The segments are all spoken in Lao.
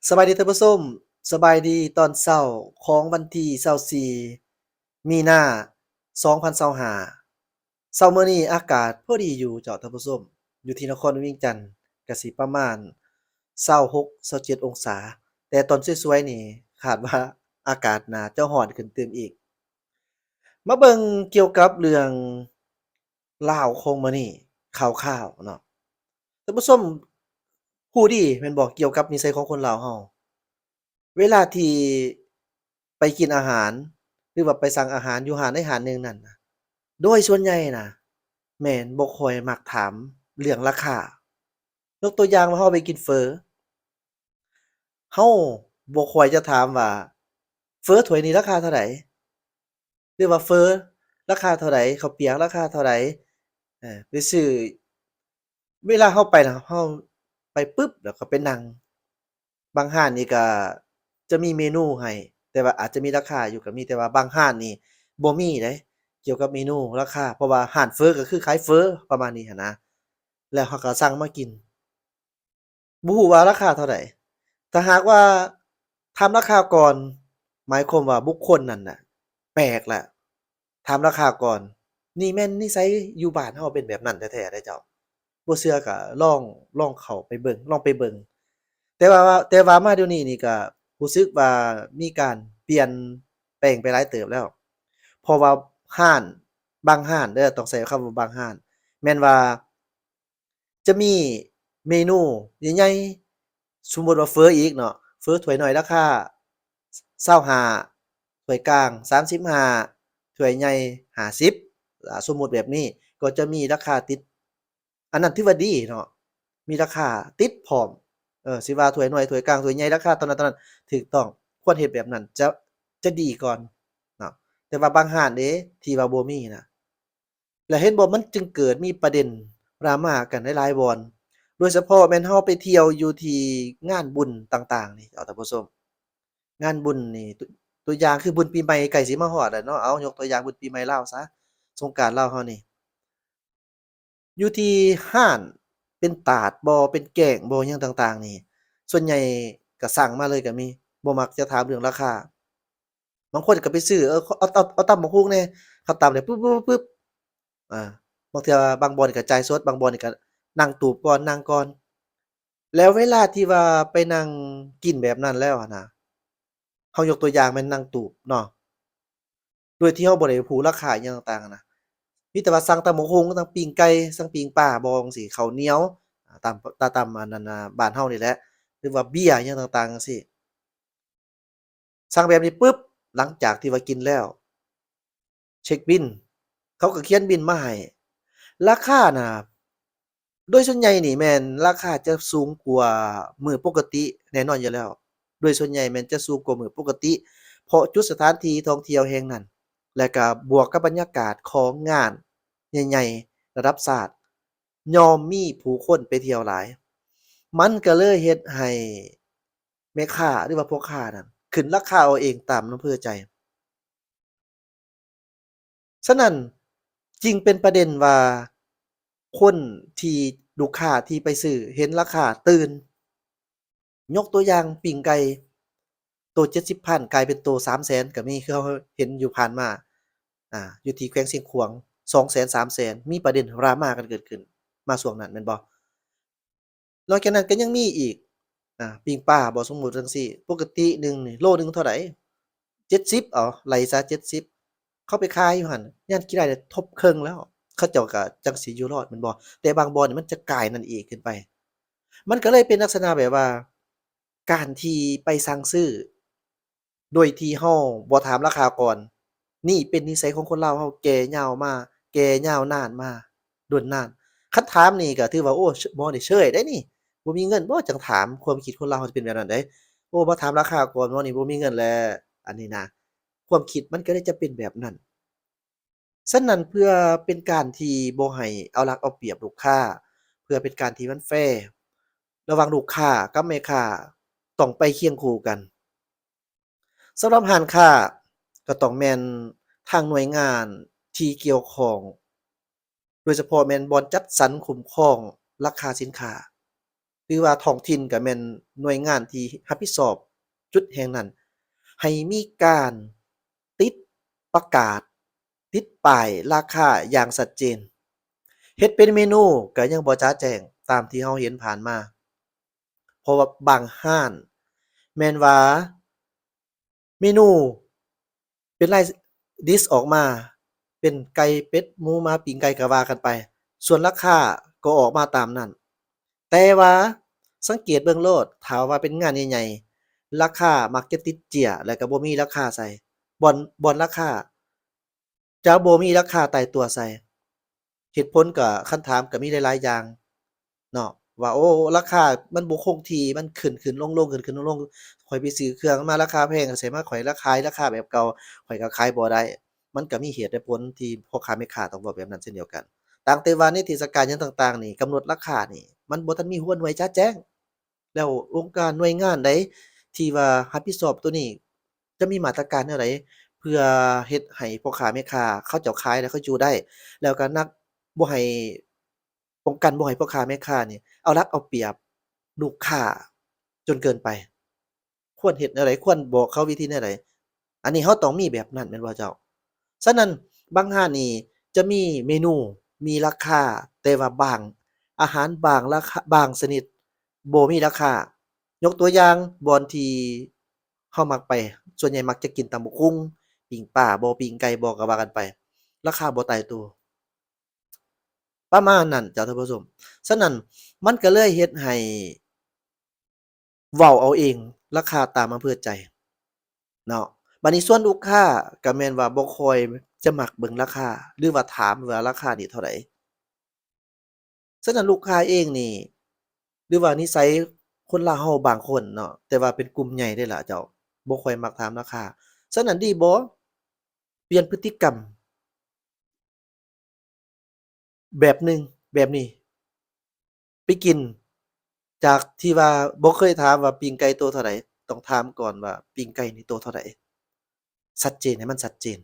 ສະບາຍດີທ່ານຜູ້ຊົມ, ສະບາຍດີຕອນເຊົ້າຂອງວັນທີຊາວສີ່ ມີນາ ສອງພັນຊາວຫ້າ. ເຊົ້າມື້ນີ້ອາກາດພໍດີຢູ່ເຈົ້າທ່ານຜູ້ຊົມ, ຢູ່ທີ່ນະຄອນວຽງຈັນກະຊິປະມານຊາວຫົກ ຊາວເຈັດອົງສາ, ແຕ່ຕອນສວຍໆນີ້ຄາດວ່າອາກາດໜ້າຈະຮ້ອນຂຶ້ນຕື່ມອີກ. ມາເບິ່ງກ່ຽວກັບເລື່ອງລາວຂອງມື້ນີ້ ຂ່າວໆເນາະ. ທ່ານຜູ້ຊົມຮູ້ດີແມ່ນບໍ່ ກ່ຽວກັບນິໄສຂອງຄົນລາວເຮົາ? ເວລາທີ່ໄປກິນອາຫານ ຫຼືວ່າໄປສັ່ງອາຫານຢູ່ຮ້ານໃດຮ້ານໜຶ່ງນັ້ນນະ, ໂດຍສ່ວນໃຫຍ່ນະ ແມ່ນບໍ່ຄ່ອຍມັກຖາມເລື່ອງລາຄາ. ຍົກຕົວຢ່າງວ່າເຮົາໄປກິນເຝີ, ເຮົາບໍ່ຄ່ອຍຈະຖາມວ່າ ເຝີຖ້ວຍນີ້ລາຄາເທົ່າໃດ? ຫຼືວ່າເຝີລາຄາເທົ່າໃດ, ເຂົ້າປຽກລາຄາເທົ່າໃດ? ເອີ ໄປຊື້ ເວລາເຮົາໄປນະ ເຮົາໄປປຶບ ແລ້ວກໍໄປນັ່ງ. ບາງຮ້ານນີ້ກໍຈະມີເມນູໃຫ້, ແຕ່ວ່າອາດຈະມີລາຄາຢູ່ກໍມີ, ແຕ່ວ່າບາງຮ້ານນີ້ບໍ່ມີເດ້ ກ່ຽວກັບເມນູລາຄາ, ເພາະວ່າຮ້ານເຝີກໍຄືຂາຍເຝີປະມານນີ້ຫັ້ນນະ, ແລ້ວເຮົາກໍສັ່ງມາກິນ. ບໍ່ຮູ້ວ່າລາຄາເທົ່າໃດ. ຖ້າຫາກວ່າຖາມລາຄາກ່ອນ ໝາຍຄວາມວ່າບຸກຄົນນັ້ນນະແປກລະ, ຖາມລາຄາກ່ອນ. ນີ້ແມ່ນນິໄສຢູ່ບ້ານເຮົາເປັນແບບນັ້ນແທ້ໆເດ້ເຈົ້າ. ບໍ່ເຊື່ອກໍລອງ ລອງເຂົ້າໄປເບິ່ງ, ລອງໄປເບິ່ງ. ແຕ່ວ່າ ແຕ່ວ່າມາດຽວນີ້ນີ້ກໍຮູ້ສຶກວ່າມີການປ່ຽນແປງໄປຫຼາຍເຕີບແລ້ວ. ເພາະວ່າຮ້ານ ບາງຮ້ານເດີ, ຕ້ອງໃຊ້ຄຳວ່າບາງຮ້ານ, ແມ່ນວ່າ ຈະມີເມນູໃຫຍ່ໆ, ສົມມຸດວ່າເຝີອີກເນາະ, ເຝີຖ້ວຍນ້ອຍລາຄາຊາວຫ້າ, ຖ້ວຍກາງສາມສິບຫ້າ, ຖ້ວຍໃຫຍ່ຫ້າສິບ, ອາ ສົມມຸດແບບນີ້, ກໍຈະມີລາຄາຕິດ, ອັນນັ້ນຖືວ່າດີເນາະ, ມີລາຄາຕິດພ້ອມ. ເອີ ຊິວ່າຖ້ວຍນ້ອຍ, ຖ້ວຍກາງ, ຖ້ວຍໃຫຍ່ ລາຄາເທົ່ານັ້ນເທົ່ານັ້ນ, ຖືກຕ້ອງ, ຄວນເຮັດແບບນັ້ນ ຈະ ຈະດີກ່ອນເນາະ. ແຕ່ວ່າບາງຮ້ານເດ້ ທີ່ວ່າບໍ່ມີນະ, ແລະ ເຫັນບໍ່ ມັນຈຶ່ງເກີດມີປະເດັນດຣາມາກັນຫຼາຍໆບ່ອນ, ໂດຍສະເພາະແມ່ນເຮົາໄປທ່ຽວຢູ່ທີ່ງານບຸນຕ່າງໆນີ້ ເອົາທ່ານຜູ້ຊົມ, ງານບຸນນີ້ ຕົວ ຕົວຢ່າງຄືບຸນປີໃໝ່ໃກ້ຊິມາຮອດແລ້ວເນາະ, ເອົາ ຍົກຕົວຢ່າງບຸນປີໃໝ່ລາວຊະ, ສົງການລາວເຮົານີ້ ຢູ່ທີ່ຮ້ານ ເປັນຕາດບໍ່ ເປັນແກ້ງບໍ່ ຫຍັງຕ່າງໆນີ້ ສ່ວນໃຫຍ່ກໍສັ່ງມາເລີຍກໍມີ, ບໍ່ມັກຈະຖາມເລື່ອງລາຄາ. ບາງຄົນກໍໄປຊື້ ເອີ ເອົາ ເອົາ ເອົາຕຳບັກຫຸ່ງແດ່, ເຂົາຕຳແລ້ວປຶບໆໆ ອາ ບາງເທື່ອບາງບ່ອນກໍຈ່າຍສົດ, ບາງບ່ອນກໍນັ່ງຕູບກ່ອນ, ນັ່ງກ່ອນ. ແລ້ວເວລາທີ່ວ່າໄປນັ່ງກິນແບບນັ້ນແລ້ວຫັ້ນນະ, ເຮົາຍົກຕົວຢ່າງແມ່ນນັ່ງຕູບເນາະ, ໂດຍທີ່ເຮົາບໍ່ໄດ້ຮູ້ລາຄາອີ່ຫຍັງຕ່າງໆນະ, ມີແຕ່ວ່າສັ່ງຕຳບັກຫຸ່ງ, ສັ່ງປີ້ງໄກ່, ສັ່ງປີ້ງປາບໍ່ ຈັ່ງຊີ້, ເຂົ້າໜຽວ, ຕຳ ຕຳ ຕຳອັນນັ້ນນະ ບ້ານເຮົານີ້ແຫຼະ, ຫຼືວ່າເບຍອີ່ຫຍັງຕ່າງໆຈັ່ງຊີ້. ສັ່ງແບບນີ້ປຶບ, ຫຼັງຈາກທີ່ວ່າກິນແລ້ວ ເຊັກບິນ, ເຂົາກໍຂຽນບິນມາໃຫ້. ລາຄານະ ໂດຍສ່ວນໃຫຍ່ນີ້ແມ່ນລາຄາຈະສູງກວ່າມື້ປົກກະຕິແນ່ນອນຢູ່ແລ້ວ, ໂດຍສ່ວນໃຫຍ່ແມ່ນຈະສູງກວ່າມື້ປົກກະຕິ ເພາະຈຸດສະຖານທີ່ທ່ອງທ່ຽວແຫ່ງນັ້ນ ແລະ ກະບວກກັບບັນຍາກາດຂອງງານໃຫຍ່ໆລະດັບຊາດ ຍ່ອມມີຜູ້ຄົນໄປທ່ຽວຫຼາຍ, ມັນກໍເລີຍເຮັດໃຫ້ແມ່ຄ້າ ຫຼືວ່າພໍ່ຄ້ານັ້ນຂຶ້ນລາຄາເອົາເອງຕາມອຳເພີໃຈ. ສະນັ້ນຈຶ່ງເປັນປະເດັນວ່າ ຄົນທີ່ ລູກຄ້າທີ່ໄປຊື້ເຫັນລາຄາຕື່ນ, ຍົກຕົວຢ່າງປີ້ງໄກ່ ໂຕເຈັດສິບພັນ ກາຍເປັນໂຕສາມແສນກໍມີ, ຄືເຮົາເຫັນຢູ່ຜ່ານມາ ອາ ຢູ່ທີ່ແຂວງຊຽງຂວາງ ສອງແສນ ສາມແສນ ມີປະເດັນດຣາມາກັນເກີດຂຶ້ນມາຊ່ວງນັ້ນແມ່ນບໍ່? ນອກຈາກນັ້ນກໍຍັງມີອີກ ອາ ປີ້ງປາບໍ່ ສົມມຸດຈັ່ງຊີ້ ປົກກະຕິໜຶ່ງນີ້ໂລໜຶ່ງເທົ່າໃດ? ເຈັດສິບ ເອົາ ໄລ່ຊະ ເຈັດສິບ ເຂົາໄປຂາຍຢູ່ຫັ້ນ ຍາມກິນໄດ້ທົບເຄິ່ງແລ້ວ ເຂົາເຈົ້າກໍຈັ່ງຊິຢູ່ລອດແມ່ນບໍ່? ແຕ່ບາງບ່ອນນີ້ມັນຈະກາຍນັ້ນອີກຂຶ້ນໄປ ມັນກໍເລີຍເປັນລັກສະນະແບບວ່າ ການທີ່ໄປສັ່ງຊື້ ໂດຍທີ່ເຮົາບໍ່ຖາມລາຄາກ່ອນ, ນີ້ເປັນນິໄສຂອງຄົນລາວເຮົາ ແກ່ຍາວມາ ແກ່ຍາວນານມາດົນນານ. ຄັນຖາມນີ້ກໍຖືວ່າ ໂອ້ ໝໍນີ້ເຊີຍໄດ໋ນີ້ ບໍ່ມີເງິນບໍ່ ຈັ່ງຖາມ. ຄວາມຄິດຄົນລາວເຮົາຈະເປັນແບບນັ້ນໄດ໋. ໂອ້ ມາຖາມລາຄາກ່ອນ ໝໍນີ້ບໍ່ມີເງິນແລ້ວ ອັນນີ້ນະ ຄວາມຄິດມັນກໍເລີຍຈະເປັນແບບນັ້ນ. ສະນັ້ນ ເພື່ອເປັນການທີ່ບໍ່ໃຫ້ເອົາລັດເອົາປຽບລູກຄ້າ, ເພື່ອເປັນການທີ່ມັນແຟລະຫວ່າງລູກຄ້າກັບແມ່ຄ້າ ຕ້ອງໄປຄຽງຄູ່ກັນ. ສຳລັບຮ້ານຄ້າກໍຕ້ອງແມ່ນທາງໜ່ວຍງານທີ່ກ່ຽວຂ້ອງ, ໂດຍສະເພາະແມ່ນບ່ອນຈັດສັນຄຸ້ມຄອງລາຄາສິນຄ້າ. ຫຼືວ່າທ້ອງຖິ່ນ ກໍແມ່ນໜ່ວຍງານທີ່ຮັບຜິດຊອບຈຸດແຫ່ງນັ້ນ ໃຫ້ມີການຕິດປະກາດ ຕິດປ້າຍລາຄາຢ່າງຊັດເຈນ. ເຮັດເປັນເມນູກໍຍັງບໍ່ຈະແຈ້ງຕາມທີ່ເຮົາເຫັນຜ່ານມາ ເພາະວ່າບາງຮ້ານແມ່ນວ່າ ເມນູເປັນລາຍລິສອອກມາ ເປັນໄກ່ ເປັດ ໝູ ໝາ ປີ້ງໄກ່ ກໍວ່າກັນໄປ, ສ່ວນລາຄາກໍອອກມາຕາມນັ້ນ. ແຕ່ວ່າສັງເກດເບິ່ງໂລດ, ຖ້າວ່າເປັນງານໃຫຍ່ໆ ລາຄາມັກຈະຕິດເຈ້ຍ ແລ້ວກໍບໍ່ມີລາຄາໃສ່ ບ່ອນ ບ່ອນລາຄາ ຈະບໍ່ມີລາຄາຕາຍຕົວໃສ່. ເຫດຜົນກໍ ຄຳຖາມກໍມີຫຼາຍໆຢ່າງເນາະ ວ່າ ໂອ້ ລາຄາມັນບໍ່ຄົງທີ່ ມັນຂຶ້ນໆລົງໆ ຂຶ້ນໆລົງໆ ຂ້ອຍໄປຊື້ເຄື່ອງມາລາຄາແພງ ໃສ່ມາຂ້ອຍລາຄາ ຂາຍລາຄາແບບເກົ່າ ຂ້ອຍກໍຂາຍບໍ່ໄດ້. ມັນກໍມີເຫດແລະຜົນທີ່ພໍ່ຄ້າແມ່ຄ້າຕ້ອງເວົ້າແບບນັ້ນເຊັ່ນດຽວກັນ. ຕ່າງແຕ່ວ່າໃນເທດສະການຫຍັງຕ່າງໆນີ້ ກຳນົດລາຄານີ້ ມັນບໍ່ທັນມີຫົວໜ່ວຍຈະແຈ້ງ. ແລ້ວອົງການໜ່ວຍງານໃດທີ່ວ່າຮັບຜິດຊອບໂຕນີ້ ຈະມີມາດຕະການແນວໃດ ເພື່ອເຮັດໃຫ້ພໍ່ຄ້າແມ່ຄ້າເຂົາເຈົ້າຂາຍແລ້ວເຂົາຢູ່ໄດ້ ແລ້ວກໍນັກ ບໍ່ໃຫ້ ປ້ອງກັນບໍ່ໃຫ້ພໍ່ຄ້າແມ່ຄ້ານີ້ເອົາລັດເອົາປຽບລູກຄ້າຈົນເກີນໄປ? ຄວນເຮັດແນວໃດ? ຄວນບອກເຂົາວິທີແນວໃດ? ອັນນີ້ເຮົາຕ້ອງມີແບບນັ້ນແມ່ນບໍ່ເຈົ້າ? ສະນັ້ນ ບາງຮ້ານນີ້ຈະມີເມນູ ມີລາຄາ ແຕ່ວ່າບາງອາຫານ ບາງລາຄາ ບາງຊະນິດບໍ່ມີລາຄາ. ຍົກຕົວຢ່າງ ບ່ອນທີ່ເຮົາມັກໄປ ສ່ວນໃຫຍ່ມັກຈະກິນຕຳບັກຫຸ່ງ ປີ້ງປາບໍ ປີ້ງໄກ່ບໍ ກໍວ່າກັນໄປ ລາຄາບໍ່ຕາຍໂຕ ປະມານນັ້ນເຈົ້າທ່ານຜູ້ຊົມ. ສະນັ້ນ ມັນກໍເລີຍເຮັດໃຫ້ ເວົ້າເອົາເອງ ລາຄາຕາມອຳເພີໃຈເນາະ. ບາດນີ້ສ່ວນລູກຄ້າກໍແມ່ນວ່າບໍ່ຄ່ອຍຈະມັກເບິ່ງລາຄາ ຫຼືວ່າຖາມວ່າລາຄານີ້ເທົ່າໃດ. ສະນັ້ນລູກຄ້າເອງນີ້ ຫຼືວ່ານິໄສຄົນລາວເຮົາບາງຄົນເນາະ ແຕ່ວ່າເປັນກຸ່ມໃຫຍ່ເດ້ລະເຈົ້າ ບໍ່ຄ່ອຍມັກຖາມລາຄາ. ສະນັ້ນດີບໍ່ ປ່ຽນພຶດຕິກຳ ແບບໜຶ່ງ ແບບນີ້ ໄປກິນ ຈາກທີ່ວ່າບໍ່ເຄີຍຖາມວ່າປີ້ງໄກ່ໂຕເທົ່າໃດ ຕ້ອງຖາມກ່ອນວ່າປີ້ງໄກ່ນີ້ໂຕເທົ່າໃດ ຊັດເຈນ ໃຫ້ມັນຊັດເຈນ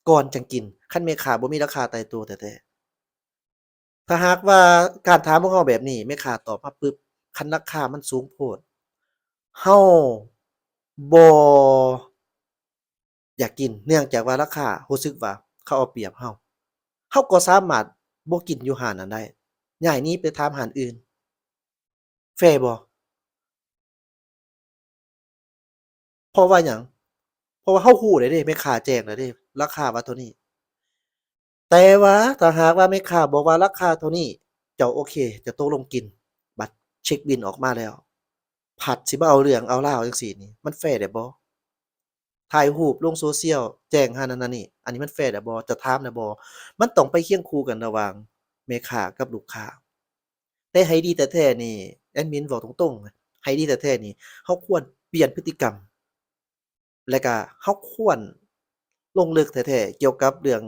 ກ່ອນຈັ່ງກິນ. ຄັນແມ່ຄ້າບໍ່ມີລາຄາຕາຍໂຕແທ້ໆ ຖ້າຫາກວ່າການຖາມຂອງເຮົາແບບນີ້ ແມ່ຄ້າຕອບມາປຶບ ຄັນລາຄາມັນສູງໂພດ ເຮົາບໍ່ ຢາກກິນ ເນື່ອງຈາກວ່າລາຄາ ຮູ້ສຶກວ່າເຂົາເອົາປຽບເຮົາ ເຮົາກໍສາມາດບໍ່ກິນຢູ່ຮ້ານນັ້ນໄດ້ ຍ້າຍໜີໄປຖາມຮ້ານອື່ນ ແຟບໍ່? ເພາະວ່າຫຍັງ? ເພາະວ່າເຮົາຮູ້ແລ້ວເດ້ ແມ່ຄ້າແຈ້ງແລ້ວເດ້ ລາຄາວ່າເທົ່ານີ້. ແຕ່ວ່າຖ້າຫາກວ່າແມ່ຄ້າບອກວ່າລາຄາເທົ່ານີ້ ເຈົ້າໂອເຄ ເຈົ້າຕົກລົງກິນ ບັດເຊັກບິນອອກມາແລ້ວ ພັດຊິມາເອົາເລື່ອງເອົາລາວຈັ່ງຊີ້ນີ້ ມັນແຟໄດ້ບໍ່? ຖ່າຍຮູບລົງໂຊຊຽວ ແຈ້ງຫັ້ນນັ້ນນີ້ ອັນນີ້ມັນແຟໄດ້ບໍ່? ເຈົ້າຖາມໄດ້ບໍ່? ມັນຕ້ອງໄປຄຽງຄູ່ກັນລະຫວ່າງແມ່ຄ້າກັບລູກຄ້າ. ແຕ່ໃຫ້ດີແທ້ໆນີ້ ແອດມິນເວົ້າຕົງໆ ໃຫ້ດີແທ້ໆນີ້ ເຮົາຄວນປ່ຽນພຶດຕິກຳ ແລະກະເຮົາຄວນລົງເລິກແທ້ໆ ກ່ຽວກັບເລື່ອງ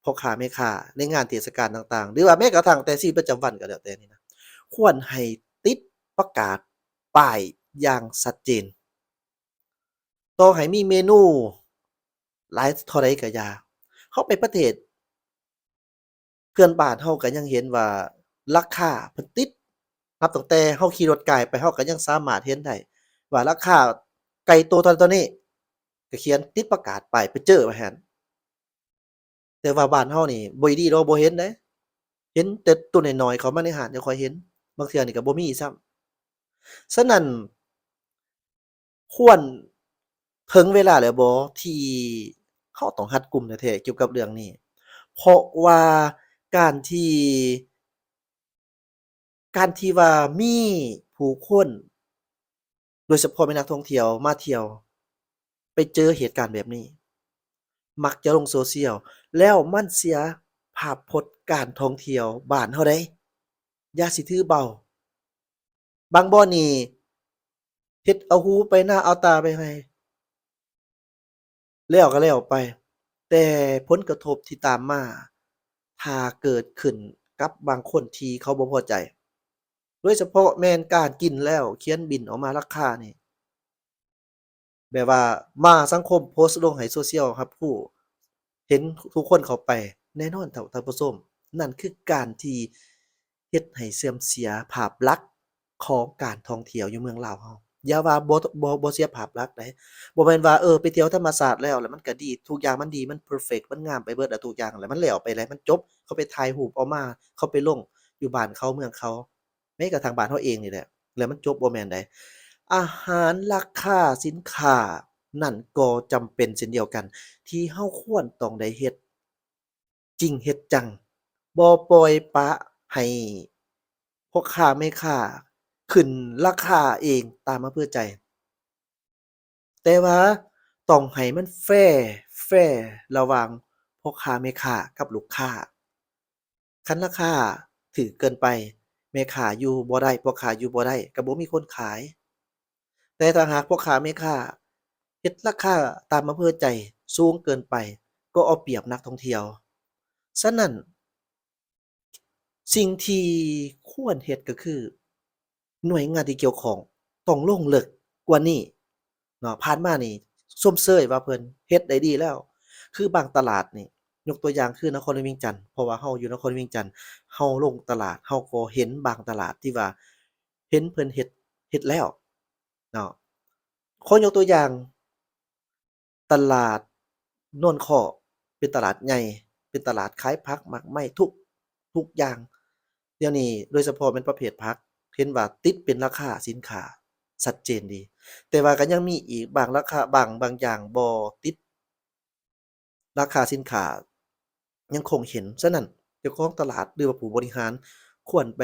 ພໍ່ຄ້າແມ່ຄ້າໃນງານເທດສະການຕ່າງໆ ຫຼືວ່າແມ້ກະທັ່ງແຕ່ຊີວິດປະຈຳວັນກໍແລ້ວແຕ່ນີ້ນະ ຄວນໃຫ້ຕິດປະກາດປ້າຍຢ່າງຊັດເຈນ. ຕໍ່ໃຫ້ມີເມນູຫຼາຍເທົ່າໃດກໍຢ່າ ເຮົາໄປປະເທດ ເພື່ອນບ້ານເຮົາກໍຍັງເຫັນວ່າລາຄາເພິ່ນຕິດ ນັບຕັ້ງແຕ່ເຮົາຂີ່ລົດກາຍໄປ ເຮົາກໍຍັງສາມາດເຫັນໄດ້ວ່າລາຄາໄກ່ໂຕເທົ່ານັ້ນເທົ່ານີ້ ກໍຂຽນຕິດປະກາດປ້າຍປະເຈີໄວ້ຫັ້ນ. ແຕ່ວ່າບ້ານເຮົານີ້ບໍ່ດີດອກ ບໍ່ເຫັນເດ້ ເຫັນແຕ່ໂຕນ້ອຍໆເຂົ້າມາໃນຮ້ານ ຈັ່ງຄ່ອຍເຫັນ ບາງເທື່ອນີ້ກໍບໍ່ມີຊ້ຳ. ສະນັ້ນ ຄວນເຖິງເວລາແລ້ວບໍ່ ທີ່ເຮົາຕ້ອງຮັດກຸມແທ້ໆ ກ່ຽວກັບເລື່ອງນີ້ ເພາະວ່າການທີ່ ການທີ່ວ່າມີຜູ້ຄົນ ໂດຍສະເພາະແມ່ນນັກທ່ອງທ່ຽວມາທ່ຽວ ໄປເຈີເຫດການແບບນີ້ ມັກຈະລົງໂຊຊຽວ ແລ້ວມັນເສຍພາບພົດການທ່ອງທ່ຽວບ້ານເຮົາເດ້. ຢ່າຊິຖືເບົາ ບາງບ່ອນນີ້ເຮັດເອົາຫູໄປນາ ເອົາຕາໄປໄຮ່ ແລ້ວກໍແລ້ວໄປ ແຕ່ຜົນກະທົບທີ່ຕາມມາ ຖ້າເກີດຂຶ້ນກັບບາງຄົນທີ່ເຂົາບໍ່ພໍໃຈ ໂດຍສະເພາະແມ່ນການກິນແລ້ວຂຽນບິນອອກມາລາຄານີ້ ແບບວ່າມາສັງຄົມໂພສລົງໃຫ້ໂຊຊຽວຮັບຮູ້ ເຫັນທຸກຄົນເຂົ້າໄປ ແນ່ນອນທ່ານ ທ່ານຜູ້ຊົມ ນັ້ນຄືການທີ່ເຮັດໃຫ້ເສື່ອມເສຍພາບລັກ ຂອງການທ່ອງທ່ຽວຢູ່ເມືອງລາວເຮົາ. ຢ່າວ່າບໍ່ ບໍ່ ບໍ່ເສຍພາບລັກໃດ. ບໍ່ແມ່ນວ່າ ເອີ ໄປທ່ຽວທຳມະຊາດແລ້ວ ແລ້ວມັນກະດີ ທຸກຢ່າງມັນດີ ມັນເພີເຟັກ ມັນງາມໄປເບິດແລ້ວ ທຸກຢ່າງແລ້ວ ມັນແລ້ວໄປແລ້ວ ມັນຈົບ. ເຂົາໄປຖ່າຍຮູບເອົາມາ ເຂົາໄປລົງຢູ່ບ້ານເຂົາເມືອງເຂົາ ແມ້ກະທັ່ງບ້ານເຮົາເອງນີ້ແຫຼະ ແລ້ວມັນຈົບ. ບໍ່ແມ່ນໃດ. ອາຫານ ລາຄາ ສິນຄ້ານັ້ນກໍຈຳເປັນເຊັ່ນດຽວກັນ ທີ່ເຮົາຄວນຕ້ອງໄດ້ເຮັດ ຈິງເຮັດຈັງ, ບໍ່ປ່ອຍປະໃຫ້ພໍ່ຄ້າແມ່ຄ້າຂຶ້ນລາຄາເອງຕາມອຳເພີໃຈ, ແຕ່ວ່າຕ້ອງໃຫ້ມັນແຟ ແຟລະຫວ່າງພໍ່ຄ້າແມ່ຄ້າກັບລູກຄ້າ. ຄັນລາຄາຖືກເກີນໄປ, ແມ່ຄ້າຢູ່ບໍ່ໄດ້, ພໍ່ຄ້າຢູ່ບໍ່ໄດ້, ກໍບໍ່ມີຄົນຂາຍ. ແຕ່ຖ້າຫາກພໍ່ຄ້າແມ່ຄ້າເຮັດລາຄາຕາມອຳເພີໃຈສູງເກີນໄປ, ກໍເອົາປຽບນັກທ່ອງທ່ຽວ. ສະນັ້ນ, ສິ່ງທີ່ຄວນເຮັດກໍຄື ໜ່ວຍງານທີ່ກ່ຽວຂ້ອງຕ້ອງລົງເລິກກວ່ານີ້ເນາະ. ຜ່ານມານີ້ຊົມເຊີຍວ່າເພິ່ນເຮັດໄດ້ດີແລ້ວ. ຄືບາງຕະຫຼາດນີ້, ຍົກຕົວຢ່າງຄືນະຄອນຫຼວງວຽງຈັນ, ເພາະວ່າເຮົາຢູ່ນະຄອນຫຼວງວຽງຈັນ, ເຮົາລົງຕະຫຼາດ, ເຮົາກໍເຫັນບາງຕະຫຼາດທີ່ວ່າເຫັນເພິ່ນເຮັດ, ເຮັດແລ້ວເນາະ. ຂໍຍົກຕົວຢ່າງ ຕະຫຼາດໂນນຄໍ້ ເປັນຕະຫຼາດໃຫຍ່, ເປັນຕະຫຼາດຂາຍຜັກໝາກໄມ້ ທຸກ ທຸກຢ່າງ. ດຽວນີ້ໂດຍສະເພາະແມ່ນປະເພດຜັກ ເຫັນວ່າຕິດເປັນລາຄາສິນຄ້າຊັດເຈນດີ, ແຕ່ວ່າກໍຍັງມີອີກບາງລາຄາ, ບາງ, ບາງຢ່າງບໍ່ຕິດລາຄາສິນຄ້າ ຍັງຄົງເຫັນ. ສະນັ້ນ ເຈົ້າຂອງຕະຫຼາດ ຫຼືວ່າຜູ້ບໍລິຫານ ຄວນໄປ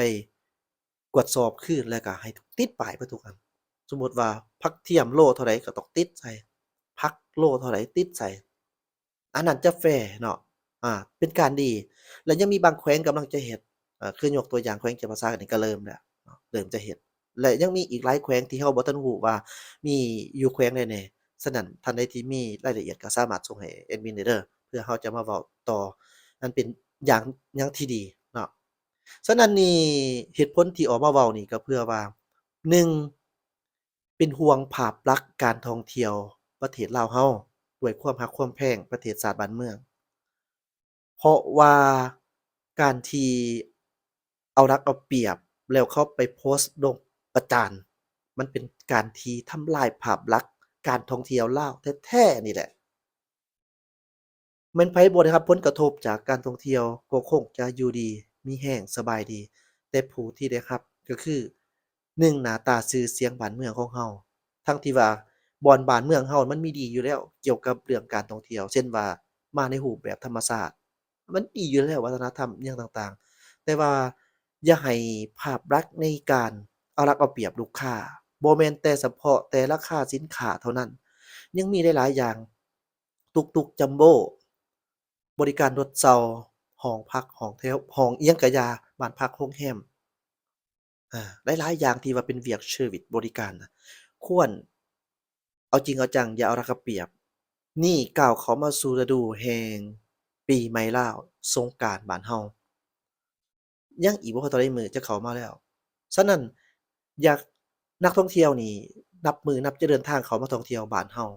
ກວດສອບຄືນ ແລ້ວກໍໃຫ້ຕິດປ້າຍເບິດທຸກອັນ. ສົມມຸດວ່າຜັກທຽມໂລເທົ່າໃດກໍຕ້ອງຕິດໃສ່, ຜັກໂລເທົ່າໃດຕິດໃສ່, ອັນນັ້ນຈະແຟເນາະ, ອາ ເປັນການດີ. ແລະຍັງມີບາງແຂວງກຳລັງຈະເຮັດ, ອາ ຄືຍົກຕົວຢ່າງແຂວງຈຳປາສັກນີ້ກໍເລີ່ມແລ້ວເນາະ, ເລີ່ມຈະເຮັດ. ແລະຍັງມີອີກຫຼາຍແຂວງທີ່ເຮົາບໍ່ທັນຮູ້ວ່າມີຢູ່ແຂວງໃດແດ່. ສະນັ້ນ ທ່ານໃດທີ່ມີລາຍລະອຽດກໍສາມາດສົ່ງໃຫ້ແອດມິນໄດ້ເດີ ເພື່ອເຮົາຈະມາເວົ້າຕໍ່. ອັນເປັນຢ່າງ ຢ່າງທີ່ດີເນາະ. ສະນັ້ນນີ້ ເຫດຜົນທີ່ອອກມາເວົ້ານີ້ກໍເພື່ອວ່າ ໜຶ່ງ ເປັນຫ່ວງພາບລັກການທ່ອງທ່ຽວປະເທດລາວເຮົາ ດ້ວຍຄວາມຮັກຄວາມແພງປະເທດຊາດບ້ານເມືອງ. ເພາະວ່າການທີ່ເອົາລັດເອົາປຽບ ແລ້ວເຂົາໄປໂພສລົງປະຈານ ມັນເປັນການທີ່ທຳລາຍພາບລັກການທ່ອງທ່ຽວລາວແທ້ໆນີ້ແຫຼະ. ແມ່ນໃຜບໍ່ໄດ້ຮັບຜົນກະທົບຈາກການທ່ອງທ່ຽວ ກໍຄົງຈະຢູ່ດີມີແຮງສະບາຍດີ, ແຕ່ຜູ້ທີ່ໄດ້ຮັບກໍຄື ໜຶ່ງ ໜ້າຕາຊື່ສຽງບ້ານເມືອງຂອງເຮົາ, ທັງທີ່ວ່າບ່ອນບ້ານເມືອງເຮົາມັນມີດີຢູ່ແລ້ວກ່ຽວກັບເລື່ອງການທ່ອງທ່ຽວ, ເຊັ່ນວ່າມາໃນຮູບແບບທຳມະຊາດ, ມັນດີຢູ່ແລ້ວ ວັດທະນະທຳຫຍັງຕ່າງໆ, ແຕ່ວ່າຢ່າໃຫ້ພາບລັກໃນການເອົາລັດເອົາປຽບລູກຄ້າ, ບໍ່ແມ່ນແຕ່ສະເພາະແຕ່ລາຄາສິນຄ້າເທົ່ານັ້ນ, ຍັງມີຫຼາຍໆຢ່າງ, ຕຸກຕຸກ Jumbo, ບໍລິການລົດເຊົ່າ, ຫ້ອງພັກ, ຫ້ອງແຖວ, ຫ້ອງອີ່ຫຍັງກະຢ່າ, ບ້ານພັກ, ໂຮງແຮມ, ອາ ຫຼາຍໆຢ່າງທີ່ວ່າເປັນວຽກເຊີວິດບໍລິການນະ ຄວນເອົາຈິງເອົາຈັງ, ຢ່າເອົາລັດເອົາປຽບ. ນີ້ກ້າວເຂົ້າມາສູ່ລະດູແຫ່ງປີໃໝ່ລາວ, ສົງການບ້ານເຮົາ. ຍັງອີກບໍ່ພໍເທົ່າໃດມື້ຈະເຂົ້າມາແລ້ວ. ສະນັ້ນ ຢາກ ນັກທ່ອງທ່ຽວນີ້ນັບມື້ນັບຈະເດີນທາງເຂົ້າມາທ່ອງທ່ຽວບ້ານເຮົາ.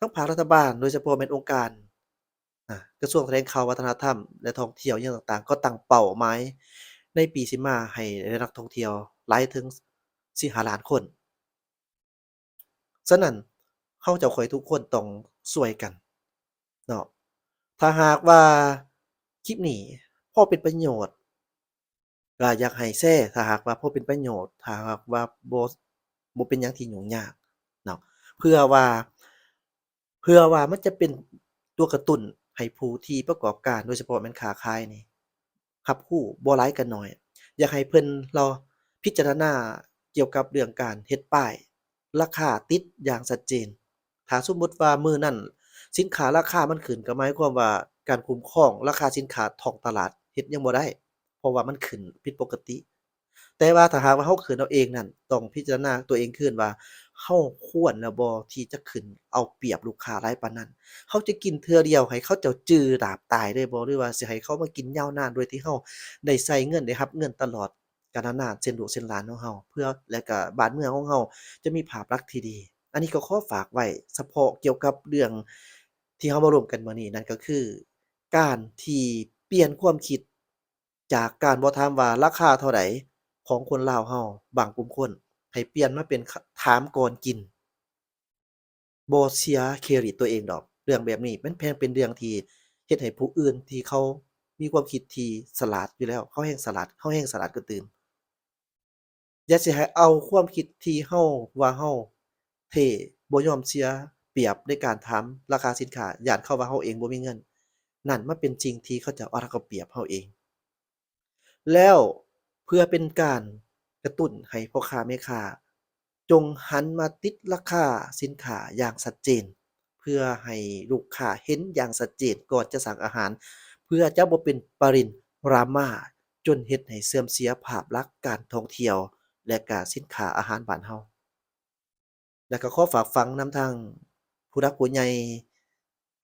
ທັງພາກລັດຖະບານ, ໂດຍສະເພາະແມ່ນອົງການ ອາ ກະຊວງຖະແຫຼງຂ່າວ, ວັດທະນະທຳ ແລະ ທ່ອງທ່ຽວຫຍັງຕ່າງໆ ກໍຕັ້ງເປົ້າໝາຍໃນປີຊິມາໃຫ້ໄດ້ນັກທ່ອງທ່ຽວຫຼາຍເຖິງສີ່ຫ້າລ້ານຄົນ. ສະນັ້ນ ເຮົາເຈົ້າຂ້ອຍທຸກຄົນຕ້ອງຊ່ວຍກັນເນາະ. ຖ້າຫາກວ່າຄລິບນີ້ພໍເປັນປະໂຫຍດ ກໍຢາກໃຫ້ແຊ, ຖ້າຫາກວ່າພໍເປັນປະໂຫຍດ, ຖ້າຫາກວ່າບໍ່, ບໍ່ເປັນຫຍັງທີ່ຫຍຸ້ງຍາກເນາະ, ເພື່ອວ່າ, ເພື່ອວ່າມັນຈະເປັນຕົວກະຕຸ້ນໃຫ້ຜູ້ທີ່ປະກອບການ, ໂດຍສະເພາະແມ່ນຄ້າຂາຍນີ້ ຮັບຮູ້ບໍ່ຫຼາຍກໍໜ້ອຍ. ຢາກໃຫ້ເພິ່ນລອງພິຈາລະນາກ່ຽວກັບເລື່ອງການເຮັດປ້າຍລາຄາຕິດຢ່າງຊັດເຈນ. ຖ້າສົມມຸດວ່າມື້ນັ້ນສິນຄ້າລາຄາມັນຂຶ້ນ, ກໍໝາຍຄວາມວ່າການຄຸ້ມຄອງລາຄາສິນຄ້າທ້ອງຕະຫຼາດເຮັດຫຍັງບໍ່ໄດ້, ເພາະວ່າມັນຂຶ້ນຜິດປົກກະຕິ. ແຕ່ວ່າຖ້າຫາກວ່າເຮົາຂຶ້ນເອົາເອງນັ້ນ, ຕ້ອງພິຈາລະນາຕົວເອງຄືນວ່າ ເຮົາຄວນແລ້ວບໍ່ທີ່ຈະຂຶ້ນເອົາປຽບລູກຄ້າຫຼາຍປານນັ້ນ? ເຮົາຈະກິນເທື່ອດຽວໃຫ້ເຂົາເຈົ້າຈື່ດາບຕາຍເລີຍບໍ່? ຫຼືວ່າຊິໃຫ້ເຂົາມາກິນຍາວນານ ໂດຍທີ່ເຮົາໄດ້ໃຊ້ເງິນ, ໄດ້ຮັບເງິນຕະຫຼອດການນານ, ເຊັ່ນລູກເຊັ່ນຫຼານຂອງເຮົາ, ເພື່ອ ແລະກະບ້ານເມືອງຂອງເຮົາຈະມີພາບລັກທີ່ດີ. ອັນນີ້ກໍຂໍຝາກໄວ້ສະເພາະກ່ຽວກັບເລື່ອງທີ່ເຮົາມາລົມກັນມື້ນີ້, ນັ້ນກໍຄືການທີ່ປ່ຽນຄວາມຄິດ ຈາກການບໍ່ຖາມວ່າລາຄາເທົ່າໃດ, ຂອງຄົນລາວເຮົາບາງກຸ່ມຄົນ ໃຫ້ປ່ຽນມາເປັນ ຖາມກ່ອນກິນ. ບໍ່ເສຍເຄຣດິດຕົວເອງດອກ. ເລື່ອງແບບນີ້ມັນແພງ ເປັນເລື່ອງທີ່ເຮັດໃຫ້ຜູ້ອື່ນທີ່ເຂົາມີຄວາມຄິດທີ່ສະຫຼາດຢູ່ແລ້ວ ເຂົາແຮ່ງສະຫຼາດ ເຮົາແຮ່ງສະຫຼາດກວ່າຕື່ມ. ຢ່າຊິໃຫ້ເອົາຄວາມຄິດທີ່ເຮົາວ່າເຮົາເທ່ ບໍ່ຍອມເສຍປຽບໃນການຖາມລາຄາສິນຄ້າ ຢ້ານເຂົາວ່າເຮົາເອງບໍ່ມີເງິນ ນັ້ນມັນເປັນສິ່ງທີ່ເຂົາເຈົ້າເອົາລັດເອົາປຽບເຮົາເອງ. ແລ້ວເພື່ອເປັນການກະຕຸ້ນໃຫ້ພໍ່ຄ້າແມ່ຄ້າ ຈົ່ງຫັນມາຕິດລາຄາສິນຄ້າຢ່າງຊັດເຈນ ເພື່ອໃຫ້ລູກຄ້າເຫັນຢ່າງຊັດເຈນກ່ອນຈະສັ່ງອາຫານ ເພື່ອຈະບໍ່ເປັນປະເດັນດຣາມາ ຈົນເຮັດໃຫ້ເສື່ອມເສຍພາບລັກການທ່ອງທ່ຽວ ແລະ ການສິນຄ້າອາຫານບ້ານເຮົາ. ແລະກໍຂໍຝາກຝັງນຳທາງຜູ້ຫຼັກຜູ້ໃຫຍ່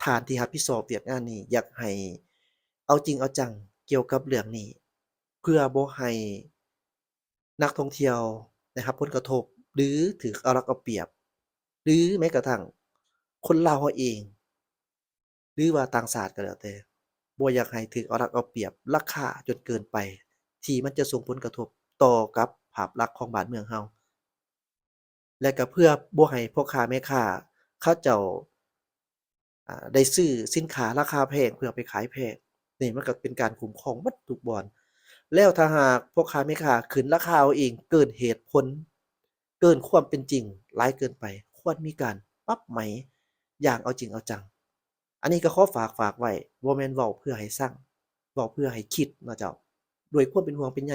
ທ່ານທີ່ຮັບຜິດຊອບວຽກງານນີ້ ຢາກໃຫ້ເອົາຈິງເອົາຈັງກ່ຽວກັບເລື່ອງນີ້ ເພື່ອບໍ່ໃຫ້ນັກທ່ອງທ່ຽວໄດ້ຮັບຜົນກະທົບ ຫຼື ຖືກເອົາລັດເອົາປຽບ ຫຼື ແມ້ກະທັ້ງຄົນລາວເຮົາເອງ ຫຼືວ່າຕ່າງຊາດກໍແລ້ວແຕ່ ບໍ່ຢາກໃຫ້ຖືກເອົາລັດເອົາປຽບລາຄາຈົນເກີນໄປ ທີ່ມັນຈະສົ່ງຜົນກະທົບຕໍ່ກັບພາບລັກຂອງບ້ານເມືອງເຮົາ ແລະກໍເພື່ອບໍ່ໃຫ້ພໍ່ຄ້າແມ່ຄ້າເຂົາເຈົ້າ ອາ ໄດ້ຊື້ສິນຄ້າລາຄາແພງເພື່ອໄປຂາຍແພງ. ນີ້ມັນກໍເປັນການຄຸ້ມຄອງໝົດທຸກບ່ອນ. ແລ້ວຖ້າຫາກພໍ່ຄ້າແມ່ຄ້າຂຶ້ນລາຄາເອົາເອງເກີນເຫດຜົນ ເກີນຄວາມເປັນຈິງຫຼາຍເກີນໄປ ຄວນມີການປັບໃໝຢ່າງເອົາຈິງເອົາຈັງ. ອັນນີ້ກໍຂໍຝາກ ຝາກໄວ້ ບໍ່ແມ່ນເວົ້າເພື່ອໃຫ້ຊັງ ເວົ້າເພື່ອໃຫ້ຄິດເນາະເຈົ້າ ດ້ວຍຄວາມເປັນຫ່ວງເປັນໃຍ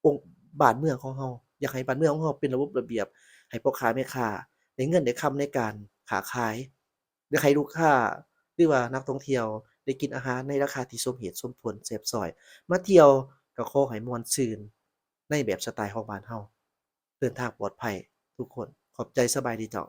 ອົງ ບ້ານເມືອງຂອງເຮົາ ຢາກໃຫ້ບ້ານເມືອງຂອງເຮົາເປັນລະບົບລະບຽບ ໃຫ້ພໍ່ຄ້າແມ່ຄ້າໄດ້ເງິນໄດ້ຄຳໃນການຄ້າຂາຍ ຢາກໃຫ້ລູກຄ້າ ຫຼືວ່ານັກທ່ອງທ່ຽວໄດ້ກິນອາຫານໃນລາຄາທີ່ສົມເຫດສົມຜົນ ແຊບຊ້ອຍ ມາທ່ຽວກໍຂໍໃຫ້ມ່ວນຊື່ນໃນແບບສະໄຕຂອງບ້ານເຮົາ. ເດີນທາງປອດໄພທຸກຄົນ. ຂອບໃຈ. ສະບາຍດີເຈົ້າ.